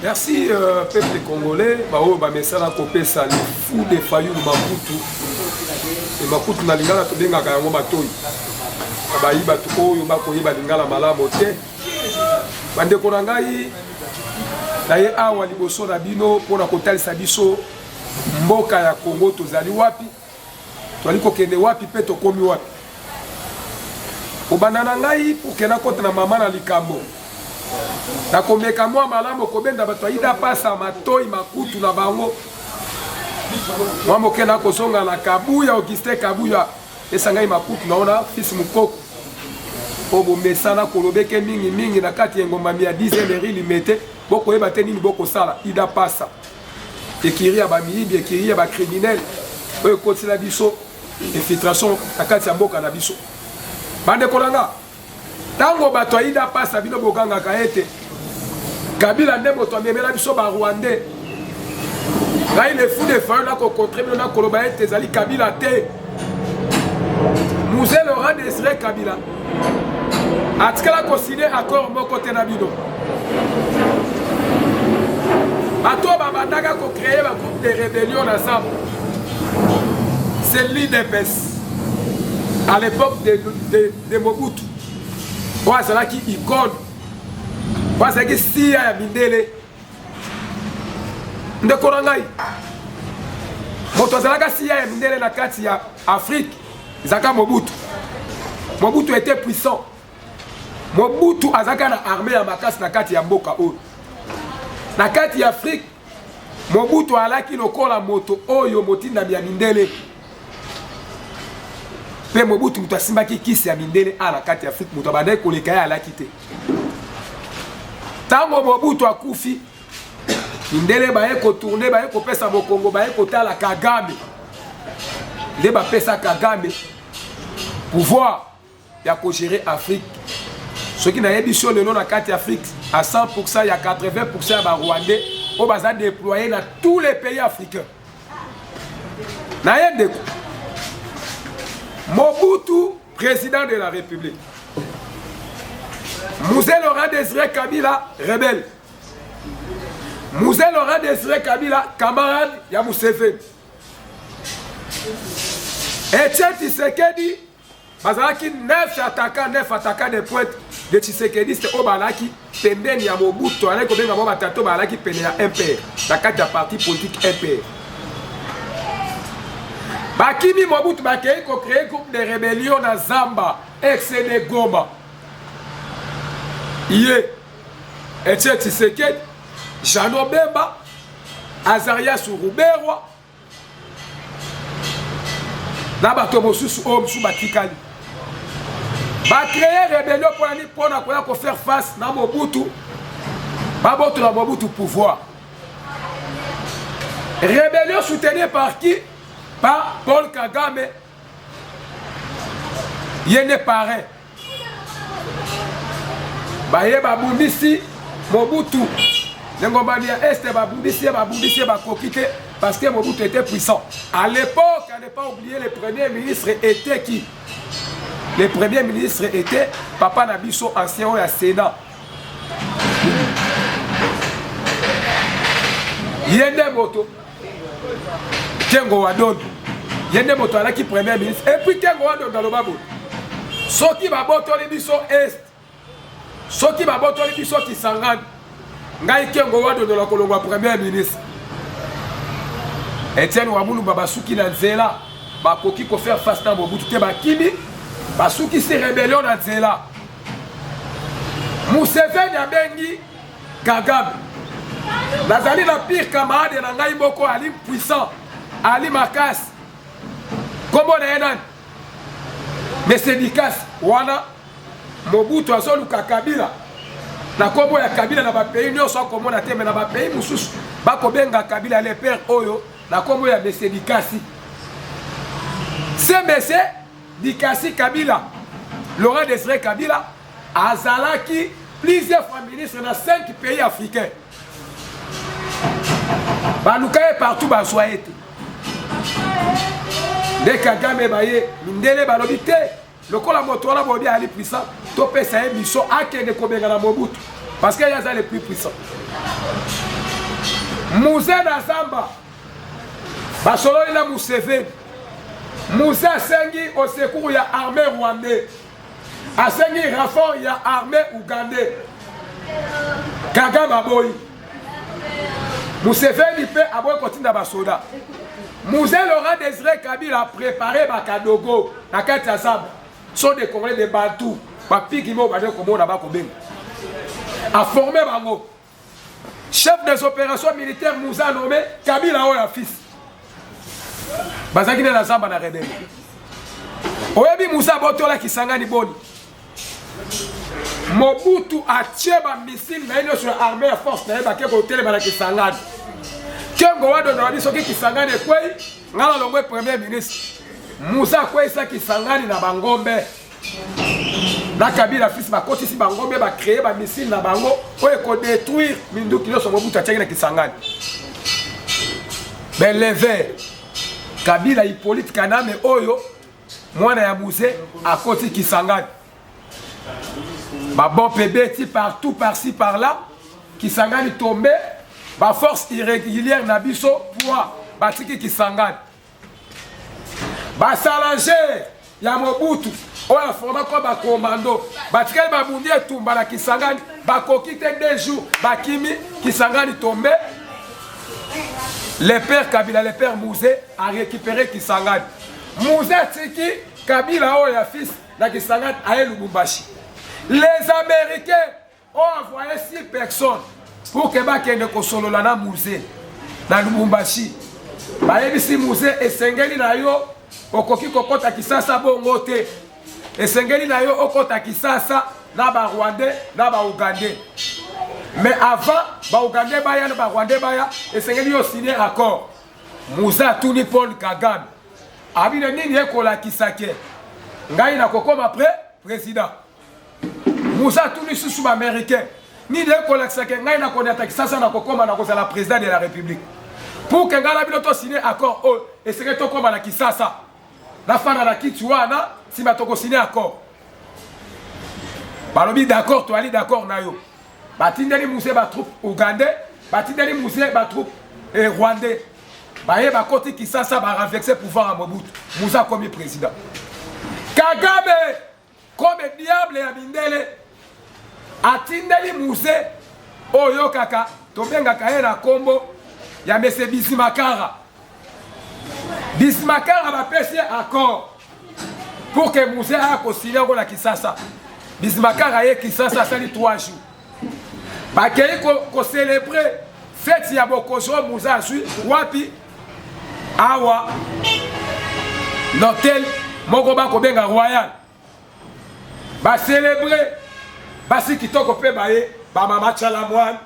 Merci euh, peuple congolais baoyo bamesana kopesa le fou de Fayulu Makutu e Makutu na lingala tobengaka yango matoi bayi bato oyo bakoyeba lingala malamu te. Bandeko na ngai, naye awa liboso na bino mpo na kotalisa biso mboka ya Congo tozali wapi, Tozali kokende wapi mpe tokomi wapi? Kobanda na ngai pour que nakota na mama na likambo, nakomeka mwa malamu kobenda bato ya idapasa matoi makutu na bango mwa moke. Nakozonga na Kabuya, Augustin Kabuya pesa ngai makutu na ona fils Mukoko oyo bomesana kolobeke mingi mingi na kati ya engomba ya 10e rue Limete. Bokoyeba te nini bokosala. Idapasa ekiri ya bamiyibi, ekiri ya bacriminel oyo ekotela biso infiltration na kati ya mboka na biso. Bandeko na nga, ntango bato ya idapasa bino bogangaka ete Kabila nde moto amemela biso barwandais, ngai le fou de Fayo nakokontre bino, nakoloba ete ezali Kabila te. Mzee Laurent Désiré Kabila atikala kosine accord moko te na bino. Bato oyo babandaka kocreye bagroupe de rébellion na zamba, c'est l'UDPS à l'époque de, de, de Mobutu, oyo azalaki icône, oyo azalaki siya ya mindele. Ndeko na ngai, moto azalaka siya ya mindele na kati ya Afrique ezalaka Mobutu. Mobutu était puissant. Mobutu azalaka na armée ya makasi na kati ya mboka oyo, na kati ya Afrique. Mobutu alaki lokola moto oyo motindami ya mindele, mpe Mobutu moto asimbaki kisi ya mindele a na kati ya Afrique. Moto abandaki koleka ye alaki te. Ntango Mobutu akufi, mindele baye kotourne, baye kopesa mokongo, baye kotala Kagame. Nde bapesa Kagame pouvoir ya kogere Afrique. Soki nayebi so lelo na kati ya Afrique à 100% ya 80% ya barwandais oyo baza déploye na tous les pays africains. Na ye ndeko Mobutu, président de la République, Mzee Laurent Désiré Kabila, rebelle, Mzee Laurent Désiré Kabila, camarade ya Museveni, Etienne Tshisekedi bazalaki 9 attaquants, 9 attaquants de pointe de tshisekediste oyo bazalaki pembeni ya Mobutu. Azalaki kobenga bango batato, bazalaki pene ya MPR na kati ya parti politique MPR. Bakimi Mobutu, bakei kocree groupe de rébellion na zamba RCD Goma. Ye Etienne Tshisekedi, Jeannot Bemba, Azarias Ruberwa na bato mosusu oyo mosusu batikali, bacreye rébellion mpona nini? Mpona koya kofaire face na Mobutu, babotola Mobutu pouvoir. Rébellion soutenue par qui? Par Paul Kagame, ye nde parrain. Baye babundisi Mobutu nengobani ya Este, babundisi ye, babundisi ye, bakoki te parce que Mobutu était puissant à l'époque. À ne pas oublier, le premier ministre était qui? Le premier ministre était papa na biso ancien oyo ya Sénat, ye nde moto Kengo Wadondo, ye nde moto alaki premier ministre. Et puis Kengo Wadondo aloba boye: soki babotoli biso Est, soki babotoli biso Kisangani, ngai Kengo Wadondo na kolongwa premier ministre. Etienne Wamulumba basuki na nzela, bakoki kofaire face na Mobutu te, bakimi, basukisi rébellion na nzela. Museveni abengi Kagame: nazali na pire camarade na ngai moko, ali puissant, ali makasi, nkombo na ye nani? Monsieur Dikasi. Wana Mobutu azoluka Kabila na nkombo ya Kabila na bapays nyonso akomona te, me na bapays mosusu bakobenga Kabila le père oyo na nkombo ya Monsieur Dikasi. Se Monsieur Dikasi Kabila, Laurent Désiré Kabila, azalaki plusieurs fois ministre na 5 pays africains. Baluka ye partout, bazwa ye te. Nde Kagame baye mindele balobi te, lokola moto wana bobi ali puissant, topesa ye mission akende kobengana Mobutu parce que ye aza le plus puissant. Muze na zamba basololi na Museveni. Muze asengi au secours ya armée rwandais, asengi renfort ya armée ougandais. Kagame aboyi. Museveni mpe aboyi kotinda basoda. Muze Laurent Désiré Kabila prépare bakadogo na kati ya zamba sont des Congolais de Bantu bapiki mo bande komona bakobenga aforme bango chef des opérations militaires Moussa nommé Kabila oyo ya fils bazalaki nde na zamba na rebelle oyebi Moussa abotola Kisangani boni Mobutu atie bamisile na ye nyonso ya armée ya force na ye bake kotelema na Kisangani Kengo wadondola biso soki Kisangani ekwei ngai nalongwe premier ministre Musa akweyisa Kisangani na bangombe na Kabila fils bakotisi bangombe bacree bamisile na bango oyo ekodetruire minduki nyonso Mobutu atiaki na Kisangani beleve Kabila Hippolyte Kaname oyo mwana ya Muze akoti Kisangani babompe ebeti partout par-ci par-là Kisangani tombe ba force irrégulière na biso poids batiki Kisangani basalange ya Mobutu oyo aformaka bakomando batikali babundi etumba na Kisangani bakoki te deux jours bakimi Kisangani tombe le père Kabila le père Mouze a récupéré Kisangani Mouze atiki Kabila oyo ya fils na Kisangani aye Lubumbashi les Américains ont envoyé six personnes pour que bakende kosolola na Mouze na Lubumbashi bayebisi Mouze esengeli na yo okoki kokɔta Kisasa bongo te esengeli na yo okɔta Kisasa na barwandais na baougandais mais avant baougandais baya na barwandais baya esengeli yo signe accord Mouze atuni Paul Kagame abina nini ekolakisa ke ngai nakokoma pre président Moussa atuni susu baaméricain nini ekolakisa ke ngai nakoniata Kisasa nakokoma nakozala président de la république pour ke ngai na bino tosigne accord oyo esengeli tokóma na Kisasa nafanda na kiti wana nsima tokosigne accord balobi d'accord toali d'accord na yo batindeli Mousse batroupe ougandais batindeli Mousse batroupe eh, rwandais baye bakoti Kisasa barenverse pouvoir ya Mobutu Moussa akomi président Kagame comme diable ya mindele atindeli Mousse oyo kaka tobengaka ye na nkombo ya mese Bizimakara Bizimakara bapesi ye accord pour que Mousse aya kosinya yango na Kisasa Bizimakara ye Kisasa asali 3 jours bakei kocelebre fete ya bokonzi oyo Mousse azwi wapi awa na hotel moko bakobenga Royal bacelebre basi kitoko mpe baye bamama tshala mwana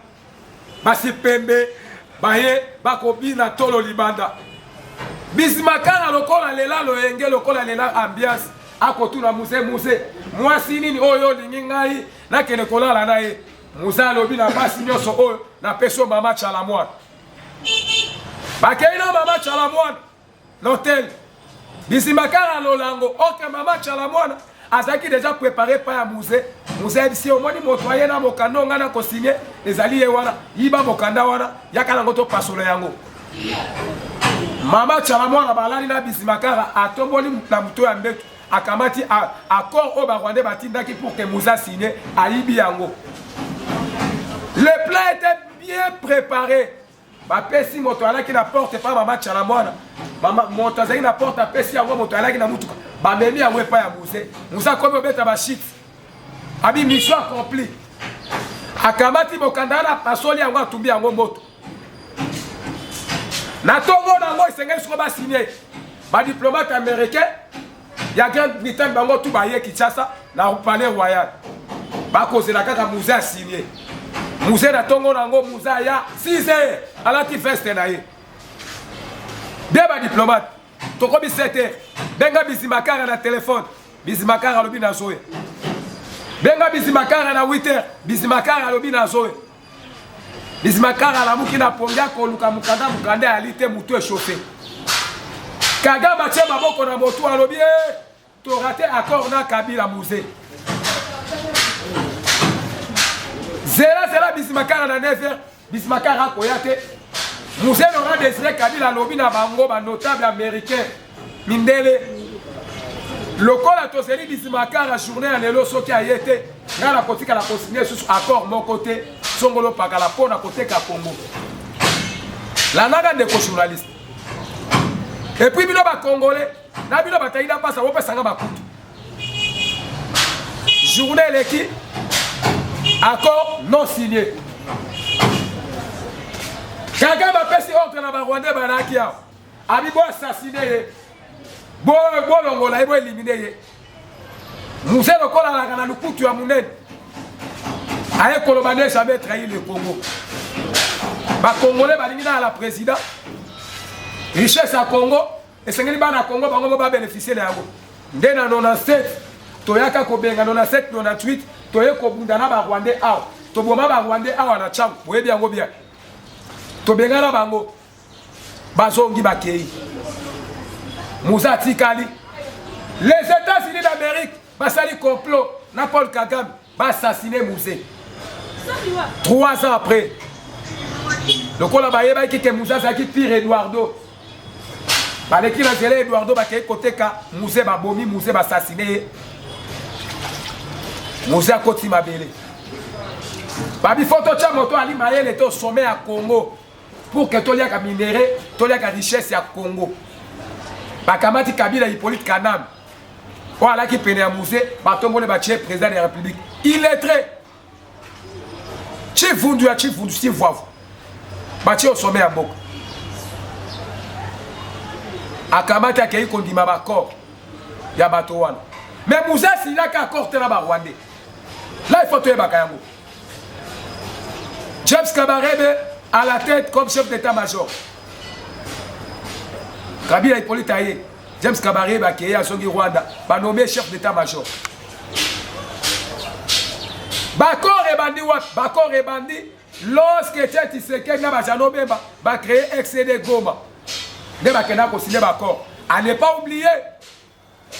basi pembe baye bakobina tolo libanda Bizimakara lokola lela loyenge lokola lela ambiance akotuna Muse Muse mwasi nini oyo olingi ngai nakende kolala na ye Muse alobi na basi nyonso oyo napesi yo mama tshala mwana bakei na mama tshala mwana na hotel Bizimakara lolango oke mama tshala mwana azalaki deja préparé pa ya Muse Muse ayebisi ye omoni moto aye na mokanda ngai na kosigne ezali ye wana yiba mokanda wana yaka nango topasola yango mama tshala mwana balali na Bizimakara atomboli na moto ya mbeto akamati accord oyo barwandais batindaki pour que Muse asigne ayibi yango le plan était bien préparé bapesi moto alaki na porte epai mama tshala mwana mama moto azalaki na porte apesi yango moto alaki na mutuka bamemi yango epai ya Muse Muse akomi obeta bashit abi mission accompli akamati mokanda wana apasoli yango atumbi yango moto na ntongo na yango esengeli soko basigne badiplomate américain ya Grande Bretagne bango tu baye Kinshasa na palais royal bakozela kaka Muse asigne Muse na ntongo na yango Muse aya 6 heures alati veste na ye de badiplomate tokomi 7 heures benga Bizimakara na telefone Bizimakara alobi nazoya benga Bizimakara na 8 heures Bizimakara alobi nazoya Bizimakara alamuki na pongi akoluka mokanda mokanda yali te motu echauffe Kagame atie maboko na motu alobi e torate accord na Kabila Muse zela zela Bizimakara na 9 heures Bizimakara akoya te. Mzee Laurent Desire Kabila alobi na bango ba notable américain mindele lokola tozeli bizimakara journée ya lelo soki aye te ngai nakotikala kosigne susu accord moko te songolo pakala mpo na koteka Congo. Landaka ndeko journaliste. Et puis bino ba congolais na bino bataida mpasa bopesanga bakutu journée eleki accord non signé kaka bapesi ordre na barwandais balaki awa abi bo assassine ye bolongola ye boelimine ye muse lokola alaka na lukutu ya monene aye koloba ne jamais trahi le congo bacongolais balingi na la président richesse ya congo Esengeli bana Congo bango mo ba beneficier na yango. Nde na 97 toyaka kobenga 97 98 toye kobunda na ba Rwandais awa. Toboma ba Rwandais awa na Tshangu, boyebi yango bien. Tobengana bango bazongi bakei. Muza atikali. Les États-Unis d'Amérique basali complot na Paul Kagame ba assassiner Mzee. 3 ans après, lokola bayebaki ke Mzee azalaki pire Eduardo, baleki na nzela Eduardo bakei koteka Mzee, babomi Mzee, baassassine ye. Mzee akoti mabele. Babi fo totya moto ali mayele to sommet ya Congo pour que toliaka minerais, toliaka richesse ya Congo. Bakamati Kabila Hippolyte Kanambe oyo alaki pene ya musée batomboli batie président de la république illettré chivundu ya chivundu sivuavu batie au sommet ya mboka akamati akei kondima baaccord ya bato wana mais musée asilaka accord te na barwandais là il faut toyebaka yango James Kabarebe à la tête comme chef d'état-major Kabila Hippolyte aye James Kabarebe akei azongi Rwanda banome chef d'état-major Bakor ebandi wapi? Bakor ebandi lorsque Etienne Tshisekedi na Bajano Bemba ba créer XCD Goma nde bakenda kosigner ba accord. À ne pas oublier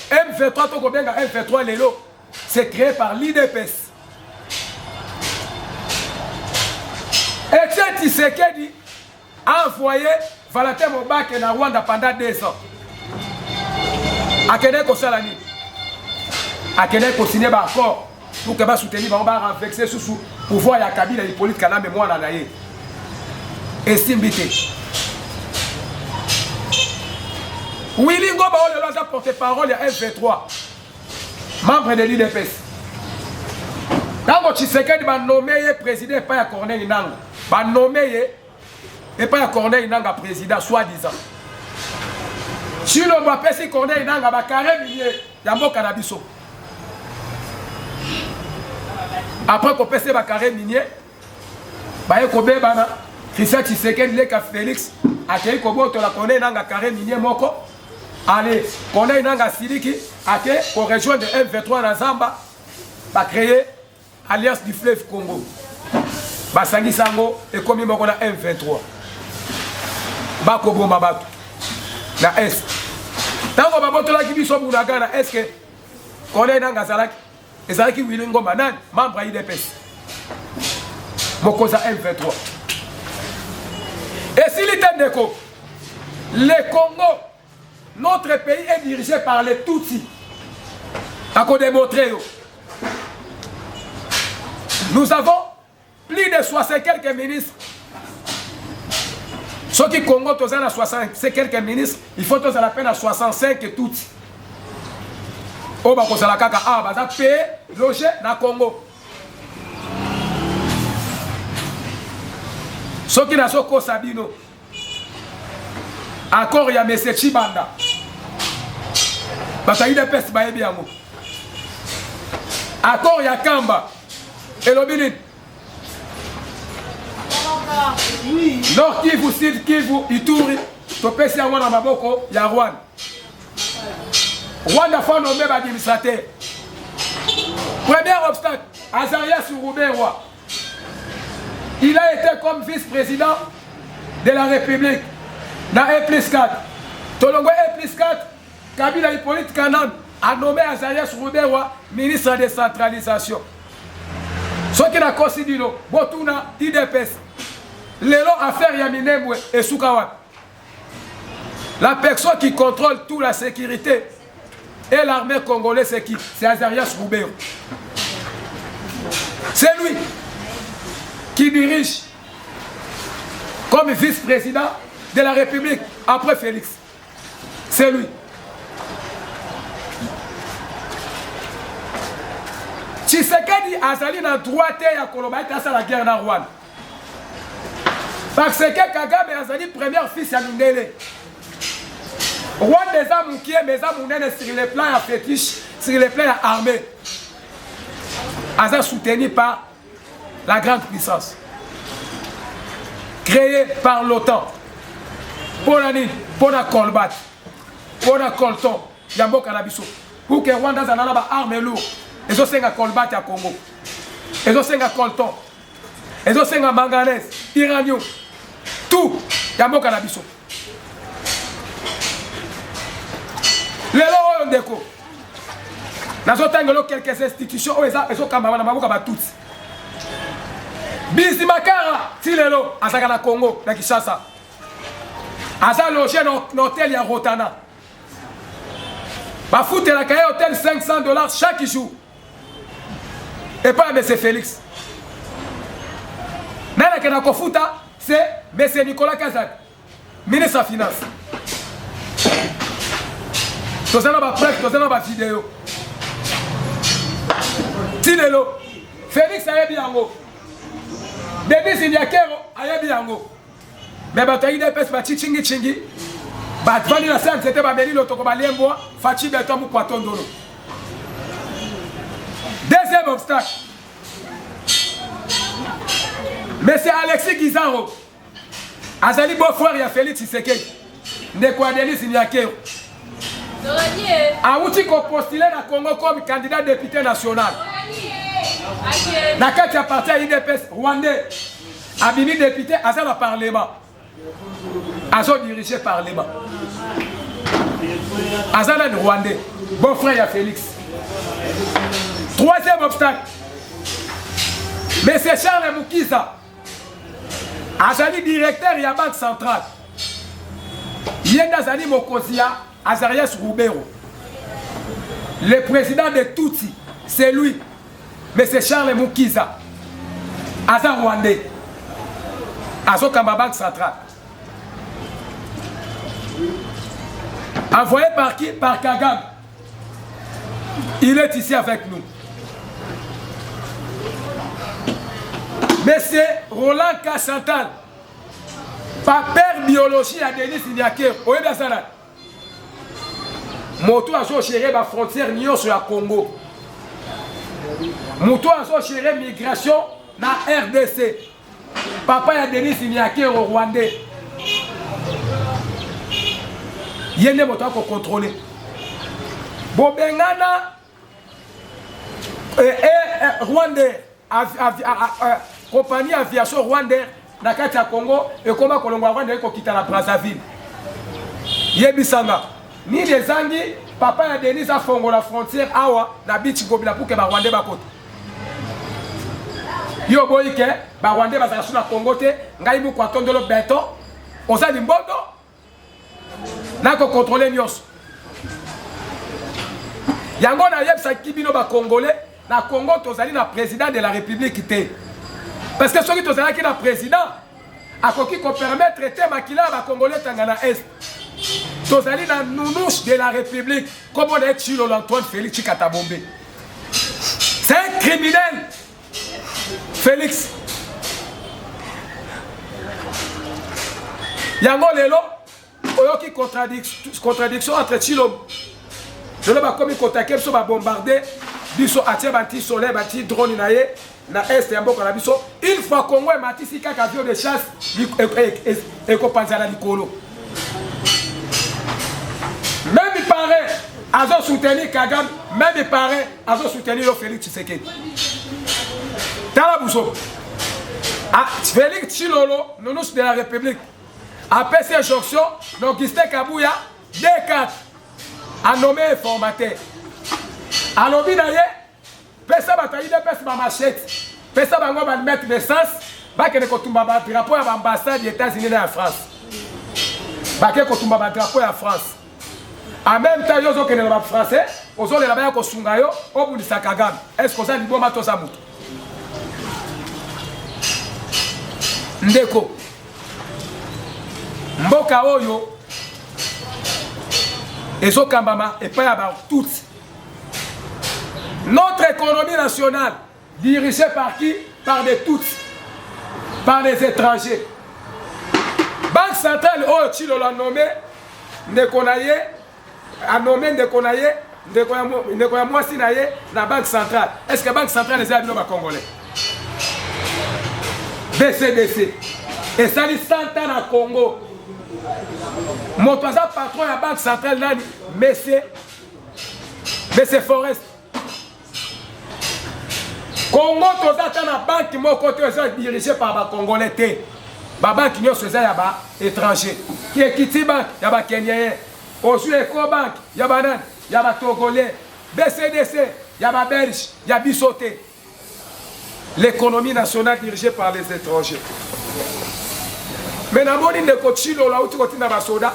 M23 tokobenga M23 lelo c'est créé par l'IDPS. Etienne Tshisekedi a envoyé Valentin Mobake na Rwanda pendant 2 ans. Akende kosala nini? Akende kosigner ba accord pour que ba soutenir bango ba renverser susu pouvoir ya Kabila Hippolyte Kanambe mwana na ye. Esimbi te. Willy Ngoma oyo lelo aza porte-parole ya M23, membre de l'UDPS. Ntango Tshisekedi ba nommé ye président epai ya Corneille Nangaa, ba nommé ye epai ya Corneille Nangaa président soi-disant. Tshilombo apesi Corneille Nangaa ba carré minier ya mboka na biso. Après kopesa ba carré minier, baye kobebana Christian Tshisekedi leka Felix akei kobotola Corneille Nangaa carré minier moko. Allez, Corneille Nangaa asiliki ake ko rejoindre M23 na Zamba, ba créer Alliance du fleuve Congo. Basangisa yango ekomi moko na M23. Bakoboma bato na Est. Ntango babotolaki biso Bunagana, est-ce que Corneille Nangaa azalaki? Ezalaki Willy Ngoma nani? Membre ya UDPS. Mokonzi ya M23. Esili te ndeko. Le Congo, notre pays est dirigé par les Tutsis. Akodémontrer yo. Nous avons plus de 60 quelques ministres. Soki Congo toza na 60 quelques ministres, il faut tozala pe na 65 Tutsis. Oyo bakozala kaka awa baza pe loge na Congo. Soki nazokosa bino, accord ya Monsieur Tshibanda, bato ya UDPS bayebi yango. Accord ya Kamba elobi nini? Nord Kivu, Sud Kivu, Ituri, topesi yango na maboko ya Rwanda. Rwanda faut nommer ba administrateur. Premier obstacle, Azarias Ruberwa. Il a été comme vice-président de la République na 1 plus 4. Tolongo 1 plus 4, Kabila Hippolyte Kanambe a nommé Azarias Ruberwa ministre de la décentralisation. Soki nakosi bino, botuna UDPS. Lelo affaire ya Minembwe esuka wapi? La personne qui contrôle toute la sécurité et l'armée congolaise, c'est qui? C'est Azarias Ruberwa. C'est lui qui dirige comme vice-président de la République après Félix. C'est lui. Tshisekedi azali na droit te ya koloba ete asala guerre na Rwanda. Parce que Kagame azali premier fils ya mindele. Rwanda eza mokie mais eza monene sur le plan ya fétiche, sur le plan ya armée. Aza soutenu par la grande puissance créée par l'OTAN. Mpo na nini? Mpo na colbat, mpo na colton ya mboka na biso, pour que Rwanda azala na ba armes lourdes. Ezosenga colbat ya Congo, ezosenga colton, ezosenga manganèse, uranium, tout ya mboka na biso. Lelo oyo ndeko, nazotangelo quelques institutions oyo ezokambama na maboko ya batutsi. Bizimakara ti lelo azalaka na Congo, na Kinshasa, aza loge na hotel ya Rotana, bafutelaka ye hotel 500 $ chaque jour epai ya monsieur Félix. Nani akenda kofuta? C'est monsieur Nicolas Kazak, ministre ya finance. Toza na bapreuve, toza na bavideo. Ti lelo Félix ayebi yango, Denis Nyakero ayebi yango, me bato ya UDPS bacichingi-chingi, bavandi na se ya nzete, bameli lotoko, baliembwa. Faci beto mukwa tondolo. Deuxième obstacle, monsieur Alexis Gizaro azali beau-frère ya Félix Tshisekedi, ndeko ya Denis Nyakero, awuti kopostuler na Congo comme candidat député national na kati ya parti ya UDPS rwandais. Abimi député, aza na parlement, azodirige parlement. Aza nani? Rwandais, beau frère ya Félix. Troisième obstacle, monsieur Charles Mukiza azali directeur ya Banque centrale. Ye nde azali mokonzi ya Azarias Ruberwa, le président de Tutsi, c'est lui, monsieur Charles Mukiza. Aza rwandais, azokamba Banque centrale. Envoyé par qui? Par Kagame. Il est ici avec nous. Monsieur Roland Kassantal, père biologie ya Denis Nyakero, oyebi aza nani? Moto azogérer bafrontière nyonso ya Congo, moto azogérer migration na RDC, papa ya Denis Nyakero, rwandais. Ye nde moto akocontrôler bobengana Rwandais, compagnie aviation rwandaire na kati ya Congo ekoma kolongwa Rwanda, ekokita na Brazzaville. Yebisanga nini ezangi papa ya Denis afongola frontière awa na Beach Ngobila pour que barwandais bakota? Yo boyi ke barwandais bazala so na Congo te. Ngai moko atondolo beton, oza limbondo, nakocontrôler nyonso yango. Nayebisaki bino bacongolais, na Congo tozali na président de la République te, parce que soki tozalaki na président, akoki kopermettre te makila ya bacongolais etanga na Est. Tozali na nounouche de la République, kombo na ye Tshilolo Antoine Félix Tshikata Bombe. C'est un criminel, Félix. Yango lelo oyoki contradiction entre Tshilombo. Lelo bakomi kotake biso, babombarde biso, atie banti soleil, bati drone na ye na Est ya mboka na biso. Une fois Congo ematisi kaka avion de chasse, ekopanza na likolo. Même parrain azosoutenir Kagame, même parrain azosoutenir yo Félix Tshisekedi. Tala buso, ah, Félix Tshilolo, nounous de la République, apesi injonction na Augustin Kabuya D4, anommé informateur. Alobi na ye: pesa bato ya UDPS bamachettes, pesa bango bamètre d'essence. bakende kotumba badrapo ya baambassade ya États-Unis na ya France. Bake kotumba badrapo ya France. En même temps yo ozokende na bafrançais, ozolela baya kosunga yo obundisa Kagame. Est-ce que oza liboma to oza moto? Ndeko, mboka oyo ezokambama epai ya batutsi. Notre économie nationale dirigée par qui? Par des tutsi, par les étrangers. Banque centrale oyo Tshilolo a nommé ndeko na ye, a nommé ndeko na ye, ndeko ya mwasi na ye na banque centrale. Est-ce que banque centrale eza ya bino ba congolais? BCDC esali 100 ans na Congo. Moto aza patron ya banque centrale nani? Monsieur Forest. Congo toza ata na banque moko te eza dirigé par ba congolais te. Ba banque nyonso eza ya ba étranger. Equity Bank ya ba Kenyayen, ozwi Ecobank ya ba nani? Ya ba Togolais, BCDC ya ba Belge, ya biso te. L'économie nationale dirigée par les étrangers. Mais namoni ndeko Tshilolo auti kotinda basoda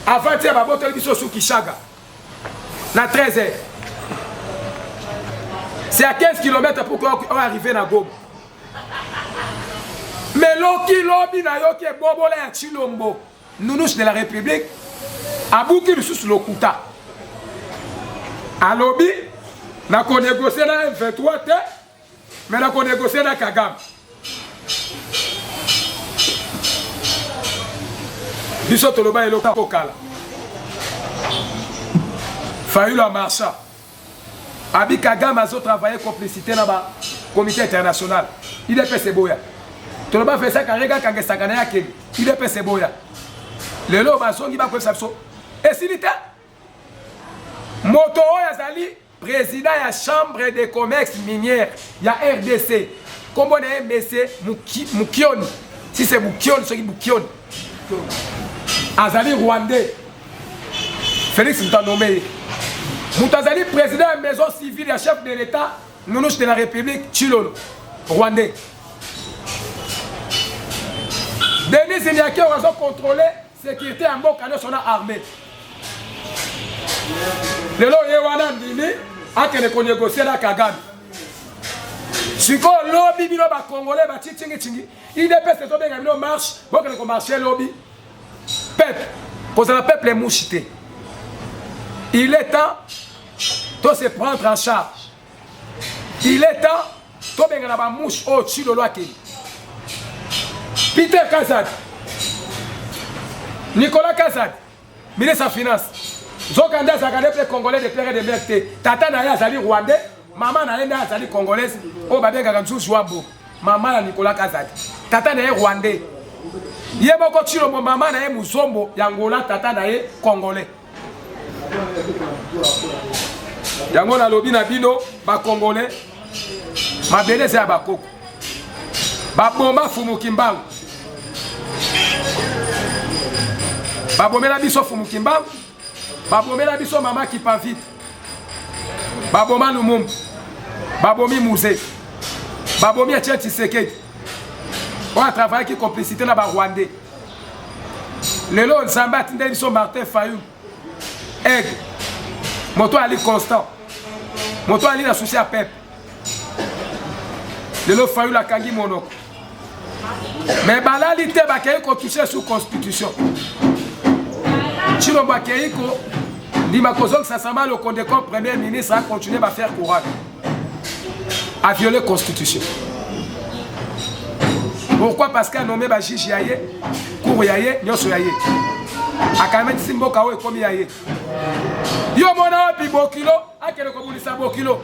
avant ya babotoli biso su Kishaga na 13 heures. C'est à 15 km pour qu'on arrive na Goma. Mais loki lobi na yoki ebobola ya Tshilombo, nounouche de la République, abuki lisusu lokuta. Alobi na ko négocier na M23 te, mais na ko négocier na Kagame. Biso toloba eloko kala. Fayulu a marcha. Abi Kagame azo travailler complicité na ba comité international. UDPS eboya. Toloba Vincent Karega kangesaka na yakeli. UDPS eboya. Lelo bazongi bakoyebisa biso esili te. Moto oyo azali président ya chambre de commerce minière ya RDC, kombo na ye monsieur Mukioni, si c'est Mukioni, soki Mukioni, azali rwandais. Félix moto anome ye. Moto azali président ya maison civile ya chef de l'État, nounouche de la République, Tshilolo, rwandais. Denis Nyakeru azo contrôler sécurité ya mboka nyonso na armée. Lelo ye wana ndimi akende konégocier na Kagame. Sikoyo lobi bino ba Congolais ba tsingi tsingi, UDPS ezobenga bino marche, bokende komarcher lobi. Peuple, kozala peuple mouche te. Il est temps de se prendre en charge. Il est temps tobengana ba mouche oyo Tshilolo akende. Peter Kazadi, Nicolas Kazadi, ministre ya finance, nzokande azalaka nde mpe congolais de père et de mère te. Tata na ye azali rwandais, mama na ye nde azali congolaise oyo babengaka Nzuzu wa Mbongo, mama ya Nicolas Kazadi. Tata na ye rwandais, ye moko Tshilombo, mama na ye Muzombo ya Angola, tata na ye congolais. Yango nalobi na bino ba congolais, mabele eza ya bakoko. Baboma Fumu Kimbangu, babomela biso Fumu Kimbangu, babomela biso mama Kipavite, baboma Lumumba, babomi Muse, babomi Etienne Tshisekedi oyo atravaillaki complicité na ba Rwandais. Lelo Nzambe atindeli biso Martin Fayulu aigle, moto ali constant, moto ali na souci ya peuple. Lelo Fayulu akangi monoko, mais balali te, bakei kotouche sous constitution. Tshilombo akei ko ndima kozongisa Sama Lukonde comme premier ministre, a continuer ba faire courant, a violer constitution. Pourquoi? Parce qu'a nommé ba juge ya ye, cour ya ye, nyonso ya ye. Akamatisi mboka oyo ekomi ya ye. Yo mona wapi bokilo akende kobundisa bokilo.